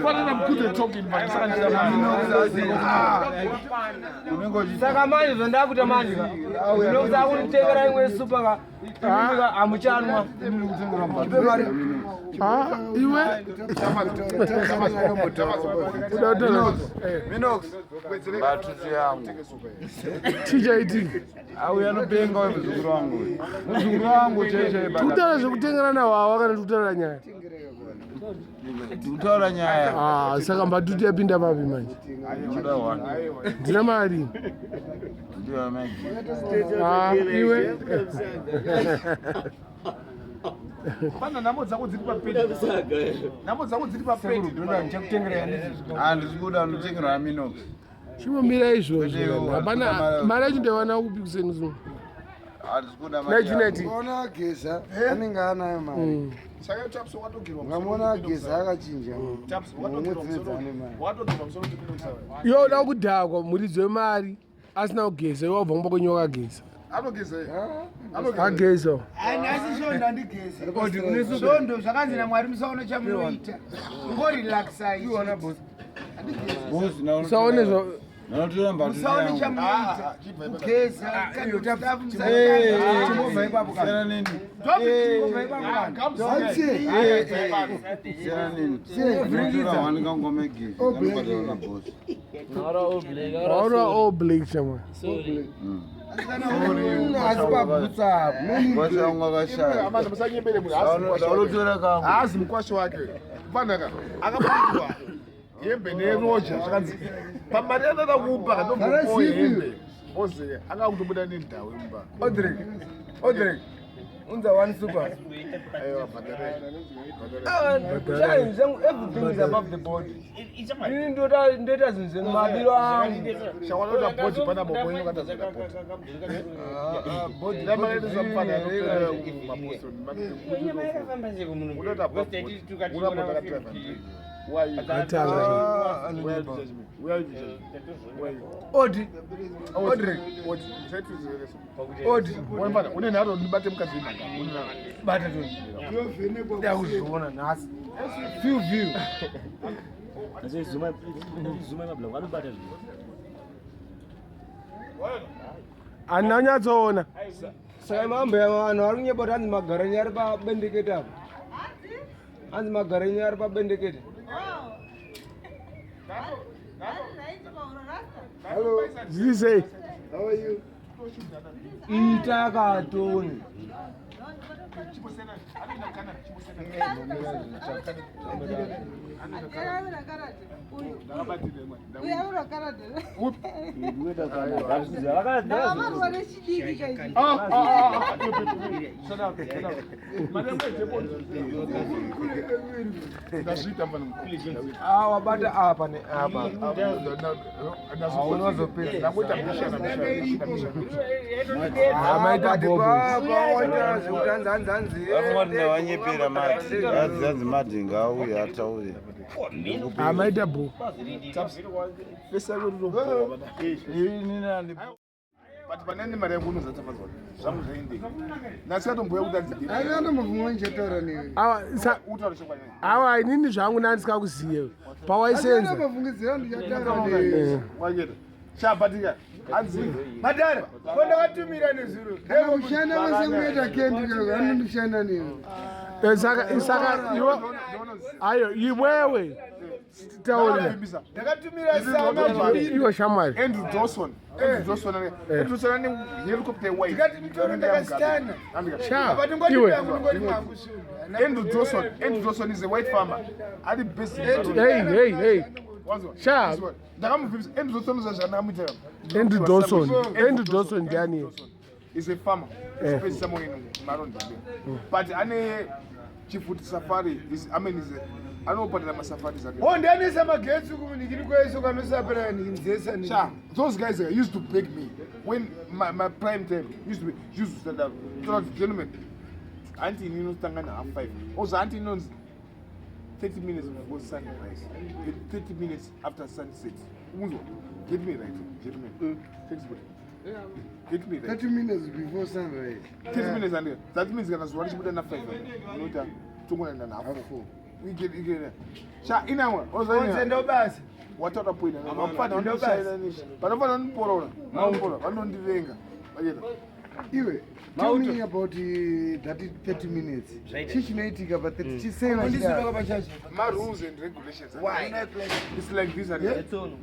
Fanana mukudze talking man, saka Saka manje zvandakuita manje ka. Ndinokuza kunitengera imwe super ka. Imimi ka hamuchanwa. Chipe mari. Ah, iwe uda Minox, mbatutu yangu. Chichaitika. Auya anopenga uyu muzukuru wangu uyu. Muzukuru wangu chaiye chaiye baba. Tikutaura zvekutengerana wawa kana tikutaura nyaya? Tikutaura nyaya. Ah, saka mbatutu yapinda papi manje? Ndinoda one. Ndina mari. Ndiyo amagi. Ah, iwe. Pana nhamo dzako dziri papendi. Nhamo dzako dziri papendi. Handisi kuda ndinotengerwa naMinox. Chimbomira izvozvo. Kwete, Hapana hakuna mari yacho ndaiwana kupi kuseni zuno? Handisi kuda mari yangu. Najunet. Ukaona ageza anenge anayo mari. Saka Chaps wakatogerwa. Ukamuona ageza akachinja. Chaps Mumwe wakatogerwa dzinedza musoro. ane mari. Wakatogerwa musoro kuti Minox awe. Iwe uda kudhakwa muridzi wemari asina kugeza iwe wabva kumba kwenyu wakageza. Anogeza here? Ageza. Nhasi svondo handigezi. Svondo zvakanzi naMwari musaona chamunoita. Ngorelaxai. Boss, na Usaone zva Ndinotora mbatutu Musaone yangu. chamunoita. Kugeza, chikafu Chimbobva ipapo kana. Siyana neni. Siyana neni. Ndinotora one kangoma egezi. Kanobhadharwa naboss. Waura all black chamwa. Asi pabhutsa apo. Boss wangu akashaya. Amanda musanyembere munhu haasi mukwasha wake. Ndaunotora kangu. Haasi mukwasha wake. Fanaka akapindwa hembe neroja zvakanzi pamari yandada kupa kandombopo hembe. Oze anga kutobuda nendawo mumba. Odrick. Odrick. Unza one super. Aiwa bhadhare. Bhadhare. Shine zvangu everything is above the board. Ini ndoda ndoita zvinhu zvemabiro angu. Shawanoda bhodhi pana bobo ino katazoda bhodhi. Bhodhi Ndamaendesa mufana anopera mapostori. Unoda bhodhi. Unoda bhodhi. Why? Atanga. Odi. Odrick. Odi. Wemfana une nharo ndibate mukadzi wenhaka. Une nharo. Bata toni. Ndakuzviona nhasi. Few view. Handina kunyatsoona. Saka mambo ya vanhu vari kunyepa kuti hanzi magarenyi ari pabendekete apo. Hanzi magarenyi ari pabendekete. Zviri sei? How are you? Ita katoni. Ndazviita mfana. Ah, wabata apa neapa. Haunozopedza. Ndakuita bishana bishana bishana. Amaita bobo. Waita zvekuti hanzi hanzi hanzi. Vafunga kuti ndavanyepera mati. Hanzi hanzi mati ngaauye ataure. Amaita bo. Pesa yedu Ini nani But panene mari yangu unozatafadzwa. Zvangu zvaendeka. Ndasikatomboya kuti anzi. Akandomubvuma ndichataura newe. Awa sa Utaure chokwadi. awa inini zvangu ndandisikakuziye. Pawaisenza. Akandomubvungidzira ndichataura newe. Wanyeta. Chabatika. Anzi. Madhara, ko ndakatumira nezuro. Kana kushanda kwese kunoita kendi kako anondishanda newe. Saka saka iwe ayo iwewe taura. Ndakatumira sama Iwe shamwari. Andrew Dawson. Andrew Dawson. Andrew Dawson ane helicopter white. Ndikati mutoro ndakasitana. Sha. Apa ndingoti Iwe. yangu ndingoti mwangu sunda. Andrew Dawson. Andrew Dawson is a white farmer. Ari based in Hey hey hey. Wanzwa? Sha. Ndakamubvisa Andrew Dawson zvazvandakamuitira. Andrew Dawson. Andrew Dawson ndiani? Is a farmer. Eh. Is somewhere in Marondera. But ane chifuti safari is I mean is a anopatira masafaris ake. Oh, ndianisa magetsi kumunikiri kwese kanosapera nikinzesa Sha, those guys used to beg me when my prime time used to be used to stand up. So, gentlemen, auntie inotanga na half five. Also, auntie inonzi 30 minutes before sunrise and 30 minutes after sunset. Unzwa, get me right, gentlemen. Thanks, buddy. Get me right. 30 minutes before sunrise. 30 minutes and that means kana zuva richibuda na 5 unoita tongoenda na half 4. You get you get. Sha inamwa, Onse ndo basa. Wataura point vapfana vanoshaina nishi. Panofana niporora. Vanopora, vanondivenga. Vacheta. Iwe, tell me about that 30 minutes. Chii chinoitika pa 30 chisei Ndisipaka vachidaro? pachacha. Ma rules and regulations. Why? It's like this and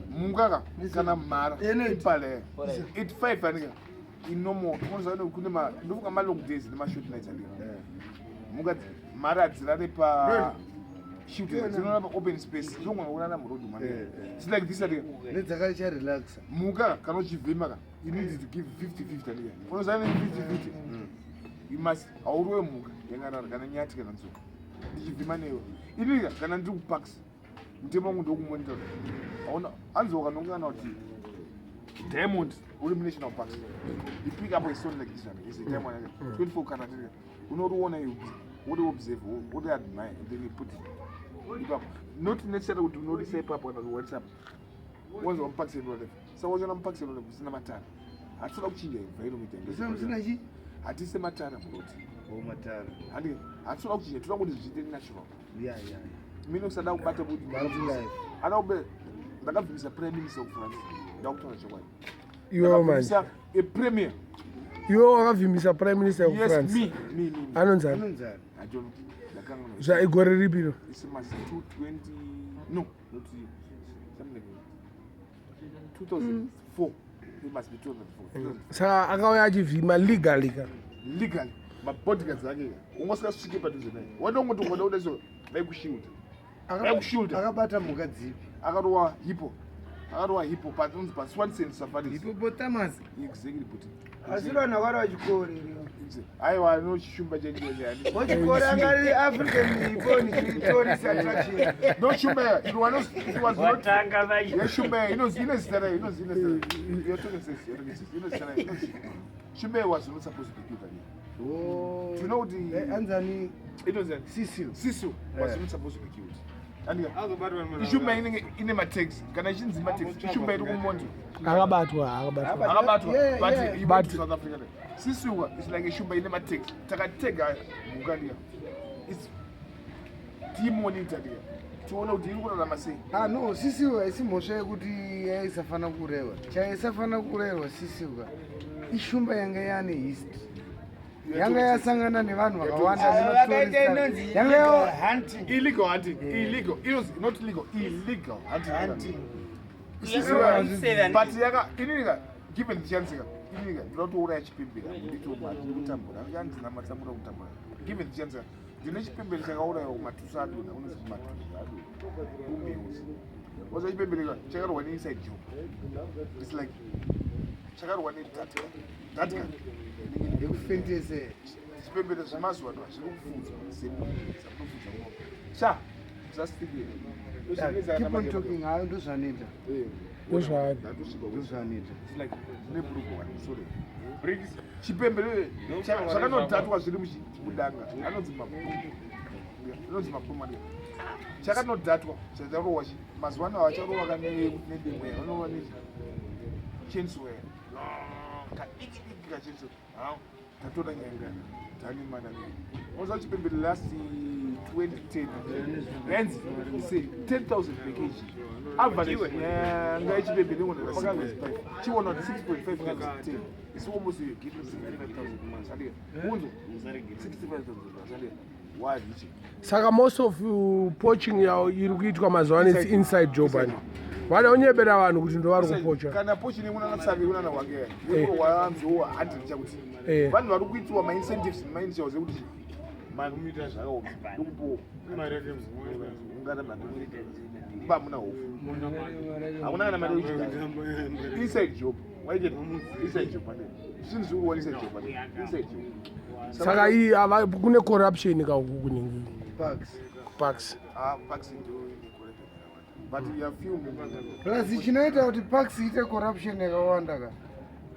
mungaka kana mhara ipale. It 5 anika. Inomo unoziva kuti kune ma ndofunga ma long days nema short nights anika. Muka mhara hadzirare pa shoot dzinorara pa open space zvinogona kurara muroad man. It's like this anika. Nedzakacha relaxa. Muka kana uchivhima ka you need to give 50 50 anika. Unoziva ne 50 50. You must haurowe mhuka yakarara kana nyati kana nzou. Ndichivhima newe. Inika kana ndiri kuparks mutemo wangu ndokumonitor aona hanzi wakanongana kuti diamond uri munational parks you pick up a stone like this one is a diamond like 24 carat unoriona you uri observe uri admire and then you put it ipapo not necessarily kuti unorisa ipapo kana kuti whatsapp wanzi wamuparks and whatever saka wachiona muparks and whatever usina matara hatisada kuchinja environment Usina chi? hatise matara muroti Oh, matara. handi hatisada kuchinja toda kuti zviite natural Yeah, yeah. mina usada kubata kuti Life. ada kube ndakabvumisa prime minister kufrance ndakutaura chokwadi Iwewe manje. Ndakabvumisa a premier. Iwe wakavhimbisa prime minister Yes, wekufrance. me me me me. Anonzani? Anonzani? I don't know. Ndakanganwa. Zva igore ripi iro? It's must 220 no not something like that. 2004 it must be 2004. Saka akauya achivhima legally ka. Legally mabodyguards ake ungosikasvike padhuze naye wadongoti ungoda kuda so vaikushield vaikushield Akabata mhuka dzipi? akarowa hippo akarowa hippo panonzi paswanson safaris. Hippopotamus. Exactly, but Asi vanhu vakada vachikore. Aiwa nochishumba chechiyo Wachikore angari African icon tourist attraction. No shumba it was it was not Watanga vachi. yeshumba inozi ine zita rayo inozi ine zita rayo. You're talking sense, you're talking sense. Ine zita rayo inozi shumba was not supposed to be killed again. Oh. Do you know the Anzani inozi Cecil. Cecil was not supposed to be killed. Andika ishumba inenge ine matex kana ichinzi matex ishumba iri kumondo Akabatwa, akabatwa. akabatwa Yeah, but yeah. he went to South Africa there. Sisiwa is like ishumba ine matex takatega mhuka ndiya its timonita ndiya tione kuti iri kurarama sei. Ah no, Cecil haisi mhosva yekuti yaisafana kurerwa. Chaisafana kurerwa Cecil ka. Ishumba yanga yaane history. Yanga yasangana nevanhu vakawanda Vakaita nematourist. inonzi Yanga illegal ya hunting. Illegal hunting, illegal. It was not legal, illegal hunting. Hunting. Sisiwa, but yaka ininika given the chance ka ininika ndinoda kutouraya chipembere ndito kutambura andina matsamura kutambura given the chance ka ndine chipembere chakaurayiwa kumatusa adonha unozi kumatusa adonha umeusi waza chipembere ka chakarwa neinside job. It's like chakarwa nedatka datka yekufentese. Zvipembere zvemazuva ano hazviri kufudzwa semunofudza ng'ombe sha usastikire. Keep on talking, hayo ndozvanoita. Ndozvaari. Ndozvanoita. Chipembere zvakanodhatwa zviri mudanga anonzi mabhumu anonzi mabhumu anenge chakanodhatwa chacharohwa chi mazuva ano havacharohwa kanedemwe vanorova nechensoya kadiki diki kachenso tatoda nyangana tane mana oza chipembere last 2010 rands se 10,000 per kg average nyanga yechipembere inogona 6.5 chiona kuti 6.5 times 10 is almost you get 65,000 sandika unzo 65,000 sandika warichi. Saka most of poaching yawo iri kuitwa mazuva ano is inside job ani. Vada kunyebera vanhu kuti ndo vari kupocha. Kana pochi nekunana tsave kunana wake yekurowanzowa 100 chakuti vanhu vari kuitiwa maincentives nemainitials ekuti manomita zvakaoma ndokupowo ungana mba muna hofu hakuna kana mari yekuchigara inside job waiketa inside job ane zvinhu zviri kuwa inside job ane inside job. Saka iyi ava kune corruption kauku kuningi. Parks. Parks. Ah, parks ndo ine corruption yakawanda but you are few. Plus chinoita kuti parks iite corruption yakawanda ka.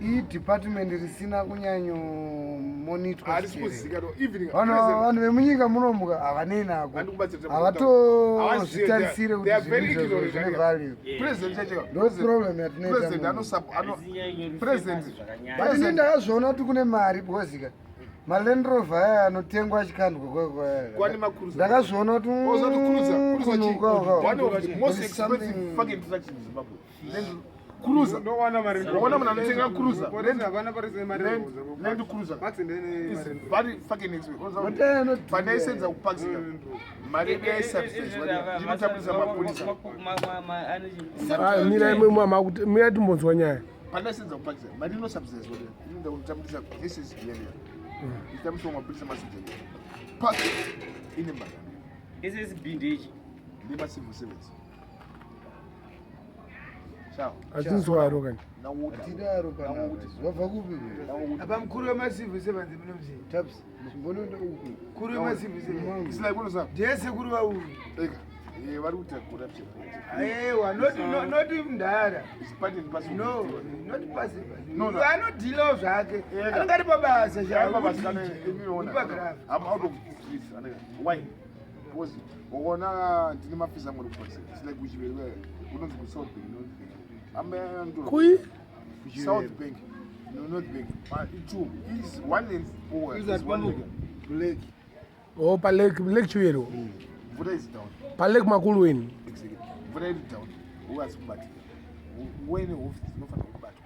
Idepartment risina kunyanyomonitwa. Harisi kuzikanwa even. Vanhu vemunyika munomuka havanei nako. Handikubatsira. Havatozvitarisire kuti zvinhu izvozvo zvine value. President chacho. Ndo problem yatinoita President muno. ano president. But ini ndakazviona kuti kune mari because ka maLand Rover aya anotengwa achikandwa Kwane macruiser. Ndakazviona kuti Ozati cruiser, cruiser chi? kunuka uka. One of the most There is expensive fucking trucks in Zimbabwe. Land Cruiser. Ndowana mari. Waona munhu anotenga cruiser. Hapana parise mari. Land Cruiser is very fucking expensive. Mota inodhura. Pandaisenza kuparks ka, mari yedu yaisubsidizwa ndinotambisa mapurisa. Ah, mirai mirai timbonzwa nyaya. Pandaisenza kuparks, mari inosubsidizwa inoenda kunotambisa SSB yariya ichitambiswa mapurisa, masoja. Park ine mari. SSB ndechi? Nemacivil servants. Sawa. Hatinzwaro kani. Tidaro panapa wabva kupi? Apa mukuru wemacivil servants munomuziva? Taps, chimbonoenda uku. Mukuru wemacivil servants. It's like unoziva. Ndiye sekuru vauru. Eka. Vari kuita corruption. Aiwa, not mudhara. It's part and parcel. No, not passive. No. Anodhilawo zvake. Anenge ari pabasa. Chapagraph. I'm out of the streets. Why? Because ukaona ndine mafisi angu ari kuparks. It's like kuchiveri kunonzi kuSouth Bank, North Bank. Ambe anotora. Kui? South Bank. No, North Bank. Two. Is one and four. Is one leg. Black. O palake, Lake Chivero. Mvura is down. Palake Makulweni. Exactly. Mvura iri down. Ukasi kubatika. Wene hofisi dzinofanira kubatwa.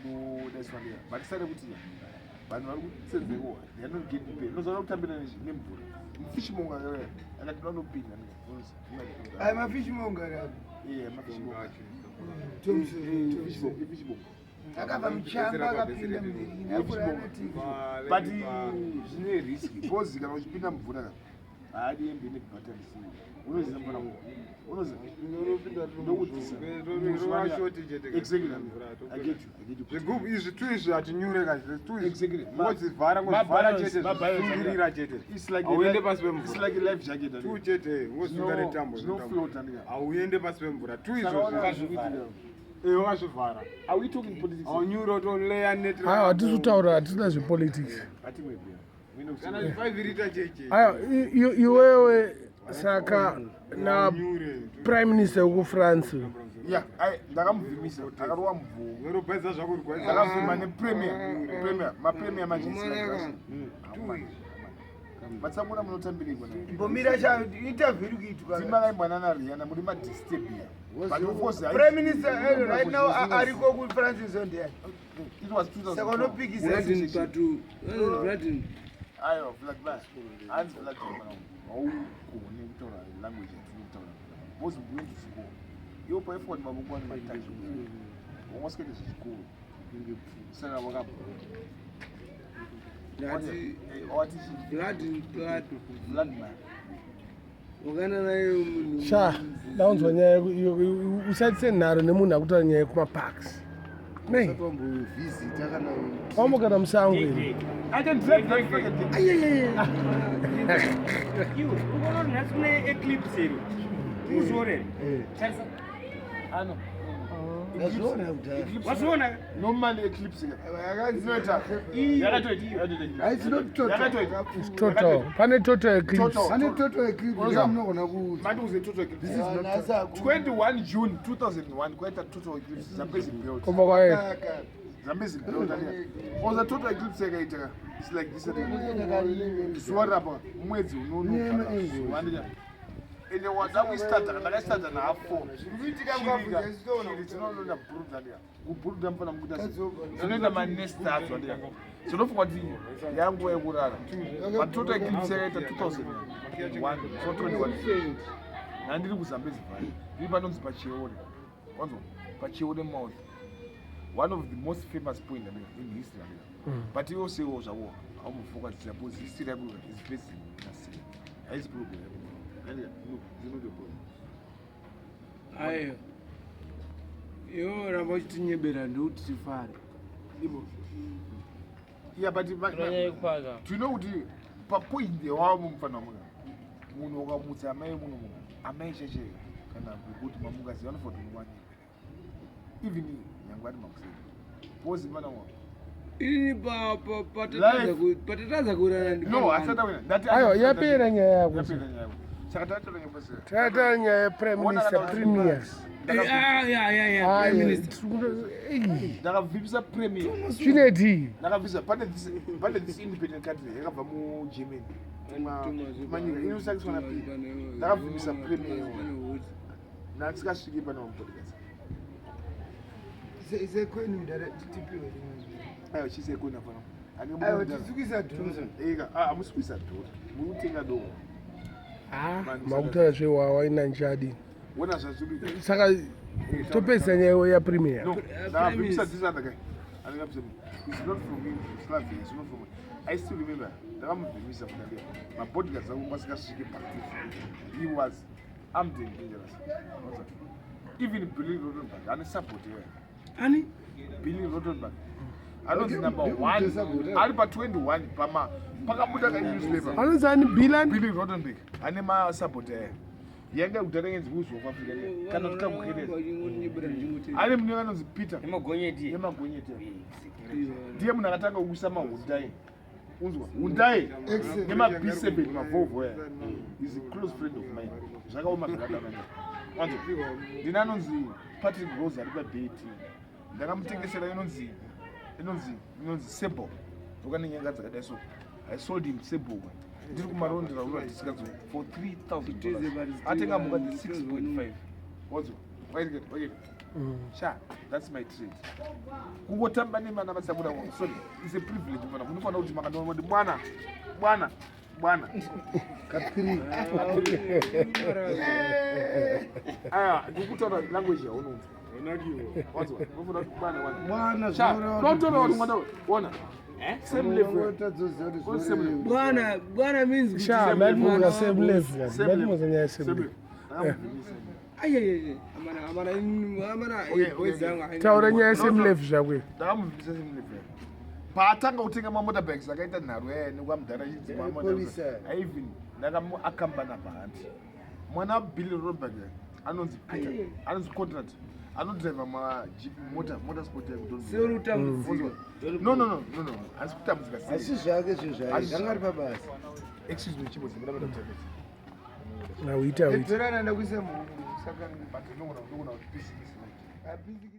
Munodaiswa ndera. But sare kuti vanhu vari kutsenzeko, they are not getting paid. Unozoona kutambira nemvura. Mufishmonger akati vanopinda. Aya mafishmonger apo. Yeah, mafishmonger. Ifishmonger. Akabva muchamba akapinda munerini. But zvine risk because kana uchipinda mvura ka, haadi hembe nebhatani. Unoziva mvura, unoziva ndokudzisa. Exactly, I get you, I get you. Zvigubhu izvi tu izvi hatinyure ka tu. Exactly. Ngozvivhara, ngozvivhara chete, zvisungirira chete. It's like a Hauende pasi it's pemvura. like a life jacket. Tu chete ngosunga netambo. Zvinoflota ndika. Hauende pasi pemvura tu Saka izvozvo. wakazvikuitira. Wakazvivhara. Are we talking politics? Haunyure, utoleya net. Aiwa, hatisi kutaura, hatisina zvepolitics. Hatimwe bia. Kana 5 lita cheche. Aiwa, iwewe saka na prime minister wekuFrance. Yeah, ndakamuvhimisa, akarova mvuu. Unotopedza zvako rugwazi. Ndakavhima nepremier, premier, mapremier manje. Matsangura munotambirikwa. Mbomira cha interview iri kuitwa. Timakaimbwana naRihanna muri madisturbia. But of course, Prime minister right now ariko kuFrance zondiani? It was 2004. Saka unopikisa. Aiwa, Vladimir, hanzi Vladimir, haugoni kutaura language yatiri kutaura because we went to school. Iwo paifoni maboko ane matachi, wangasikaite zvechikoro, saka wakabva. Ndati wati Vladimir Vladimir. Wakana naye munhu. Sha, ndaunzwa nyaya usaitise nharo nemunhu akutaura nyaya yekumaparks. Nei? Usati kana Wambogara musango here? I can drive that fucking thing. Iwe ukaona kuti nhasi kune eclipse here, uzvione here? Tarisa. Ano. Ndazviona kudhara. Wazviona? Normally eclipse inoita yakatoita. Haisi not total. Yakatoita. It's total. Pane total eclipse. Total. Pane total eclipse Unoziva? yamunogona kuudza. Mati uze total eclipse. This is not total. 21 June 2001 kwaita total eclipse, Zambezi Belt. Kubva kwaita. Zambezi Belt. Oza total eclipse yakaitika. It's like this. Zuva rapa mwedzi unonoka zuva ndika. Ende wadakuistarta, ndakaistarta na 4:30. Shiri dzinonoenda bhuruda ndika. Kubhuruda mufana mukuita sei? Dzinoenda manest adzo ndika. Dzinofunga kuti yanguva yekurara. But total eclipse yakaita 2001, so 21. Handiri kuZambezi Valley. Ndiri panonzi paCheore. Wanzwa? PaCheore Mouth. One of the most famous point in history. But iwo sewo zvako haumufokasira because history yako is based in Nasiri. Haisi problem yako. No, it's not a problem. Aiwa, iwe ramba uchitinyebera ndikuti tifare. Ibo. Yeah, but Tinonyanya yekupaka. do you know kuti papoint yawavo mufana wamuka munhu ukamutsa amai muno muno, amai cheche kana kuti mamukazi vanofanira kuti muwanyebera even. Nyangwe ari makuseni. Pose pana mwa. Ini patatadza kuurana. No, asati awina. Ndati Aiwa, yapera nyaya yako. Yapera nyaya yako. Saka tataura nyaya pasina. Tata nyaya yeprime minister, premier. Aya, ei, Ndakabvisa premier. Chinedi. Ndakabvisa pane this independent country yakabva muGermany. Manyika inosakiswa na P. Ndakabvisa premier iyoyo. Ndandisingасviki pane mapodcast. Isekhweni mdara titipiwe. Aiwa, chisekoni afana. Aiwa, tisukisa dhura. Eka, ah, hamusi kuisa dhora. Muri kutenga doro. Makutaura zvewawa inanjadi. Wona zvazviri kuita. Saka topedzisa nyaya yapremier. No, ndakabvisa this other guy. Andakabvisa. He's not from Yugoslavia, he's not from. I still remember. Ndakamubvimisa kudadira. Mabodyguards angu vasingasviki pa2. He was armed and dangerous. What's that? Even Billy Rottenberg, ane support here. Ani? Billy Rottenberg. Anonzi number Ndi- 1 ndi- ari pa21 pama pakabuda ka newspaper. Anonzi ani Bilan? Billy Rottenberg ane masapoti aya. Yanga kudhara yenzi Who's of Africa kana kuti kamukereza. Ane munhu anonzi Peter Nemagonyeti. Nemagonyeti. Ndiye munhu akatanga kuisa maHyundai. Unzwa Hyundai nema-B7 maVolvo aya. Is a close friend of mine. Zvakaoma zvakadaro. Wanzwa, ndine anonzi Patrick Rose ari paBat. Ndakamutengesera inonzi Sable. Ndoka nenyanga dzakadai so. I sold him Sable ndiri kumarondera uratisikadzi for $3000. Atenga mhuka dze 6.5. Wanzwa, wairiketa wairiketa. Sha, that's my trade. Kungotamba nevana vasabuda, sorry, is a privilege. Mwana munofanira kuti makandoona kuti mwana, mwana, mwana. Kapiri. Aya, ndikutaura language yaunonzwa. Wanzwa, unofanira kuti mwana, mwana. Mwana. Sha, Zvinoreva unotaura kuti kuti mwana, ona, same level. Tadzoziva kuti Oh, same level. zvinoreva. Bwana, bwana means kuti Sha, matimuza same level. Same Matimuza level. nyaya Same same level. level. Ndakamubvumisa. Ayayaya, amana, amana, amana. Okay, Boys zangu. Taura nyaya same level zvakwe. Ndakamubvisa same level. Paatanga kutenga mamotorbikes akaita nharo yaya nekwamudhara. Police. Even ndakamuakambana pahanti. Mwana Billy Robert anonzi Peter, anonzi Contract, anodriva majeep, mota sport. Seuri kutambudzika. No, hasi kutambudzika. Asi Sei? zvake zvo zvake Asi zvanga ari pabasa. Excuse me, chibodzi ndabada kutambidza. Nauita uita. Edzorana ndakuisa muhomwe saka But ndinogona kuti business right. Hapisi.